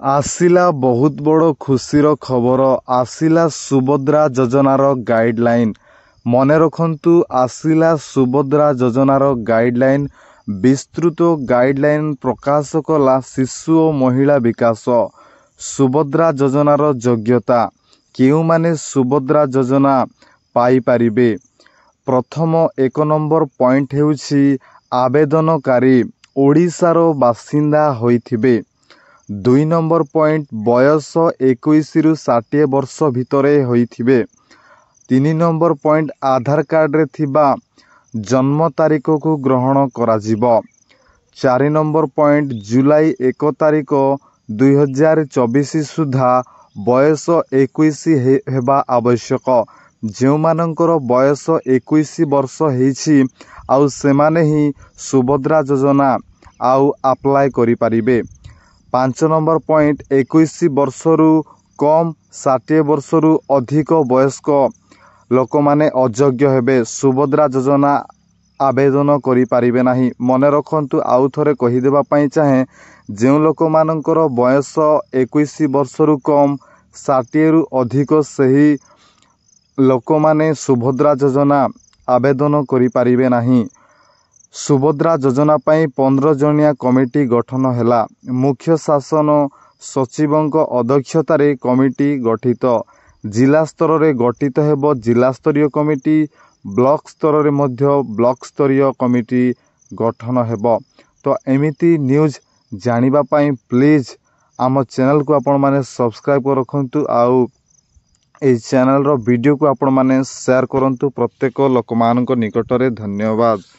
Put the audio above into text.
ଆସିଲା ବହୁତ ବଡ଼ ଖୁସିର ଖବର। ଆସିଲା ସୁଭଦ୍ରା ଯୋଜନାର ଗାଇଡ଼ଲାଇନ୍। ମନେ ରଖନ୍ତୁ, ଆସିଲା ସୁଭଦ୍ରା ଯୋଜନାର ଗାଇଡ଼ଲାଇନ୍। ବିସ୍ତୃତ ଗାଇଡ଼ଲାଇନ୍ ପ୍ରକାଶ କଲା ଶିଶୁ ଓ ମହିଳା ବିକାଶ। ସୁଭଦ୍ରା ଯୋଜନାର ଯୋଗ୍ୟତା, କେଉଁମାନେ ସୁଭଦ୍ରା ଯୋଜନା ପାଇପାରିବେ? ପ୍ରଥମ 1 ନମ୍ବର ପଏଣ୍ଟ ହେଉଛି, ଆବେଦନକାରୀ ଓଡ଼ିଶାର ବାସିନ୍ଦା ହୋଇଥିବେ। 2 ନମ୍ବର ପଏଣ୍ଟ, ବୟସ 21ରୁ 60 ବର୍ଷ ଭିତରେ ହୋଇଥିବେ। 3 ନମ୍ବର ପଏଣ୍ଟ, ଆଧାର କାର୍ଡ଼ରେ ଥିବା ଜନ୍ମ ତାରିଖକୁ ଗ୍ରହଣ କରାଯିବ। 4 ନମ୍ବର ପଏଣ୍ଟ, ଜୁଲାଇ 1 ତାରିଖ 2024 ସୁଦ୍ଧା ବୟସ 21 ହେବା ଆବଶ୍ୟକ। ଯେଉଁମାନଙ୍କର ବୟସ 21 ବର୍ଷ ହେଇଛି ଆଉ ସେମାନେ ହିଁ ସୁଭଦ୍ରା ଯୋଜନା ଆଉ ଆପ୍ଲାଏ କରିପାରିବେ। 5 ନମ୍ବର ପଏଣ୍ଟ, 21 ବର୍ଷରୁ କମ୍ 60 ବର୍ଷରୁ ଅଧିକ ବୟସ୍କ ଲୋକମାନେ ଅଯୋଗ୍ୟ ହେବେ, ସୁଭଦ୍ରା ଯୋଜନା ଆବେଦନ କରିପାରିବେ ନାହିଁ। ମନେ ରଖନ୍ତୁ, ଆଉ ଥରେ କହିଦେବା ପାଇଁ ଚାହେଁ, ଯେଉଁ ଲୋକମାନଙ୍କର ବୟସ 21 ବର୍ଷରୁ କମ୍, 60ରୁ ଅଧିକ, ସେହି ଲୋକମାନେ ସୁଭଦ୍ରା ଯୋଜନା ଆବେଦନ କରିପାରିବେ ନାହିଁ। ସୁଭଦ୍ରା ଯୋଜନା ପାଇଁ 15 ଜଣିଆ କମିଟି ଗଠନ ହେଲା। ମୁଖ୍ୟ ଶାସନ ସଚିବଙ୍କ ଅଧ୍ୟକ୍ଷତାରେ କମିଟି ଗଠିତ। ଜିଲ୍ଲା ସ୍ତରରେ ଗଠିତ ହେବ ଜିଲ୍ଲାସ୍ତରୀୟ କମିଟି, ବ୍ଲକ ସ୍ତରରେ ମଧ୍ୟ ବ୍ଲକ ସ୍ତରୀୟ କମିଟି ଗଠନ ହେବ। ତ ଏମିତି ନ୍ୟୁଜ୍ ଜାଣିବା ପାଇଁ ପ୍ଲିଜ୍ ଆମ ଚ୍ୟାନେଲକୁ ଆପଣମାନେ ସବସ୍କ୍ରାଇବ୍ କରି ରଖନ୍ତୁ ଆଉ ଏହି ଚ୍ୟାନେଲର ଭିଡ଼ିଓକୁ ଆପଣମାନେ ସେୟାର କରନ୍ତୁ ପ୍ରତ୍ୟେକ ଲୋକମାନଙ୍କ ନିକଟରେ। ଧନ୍ୟବାଦ।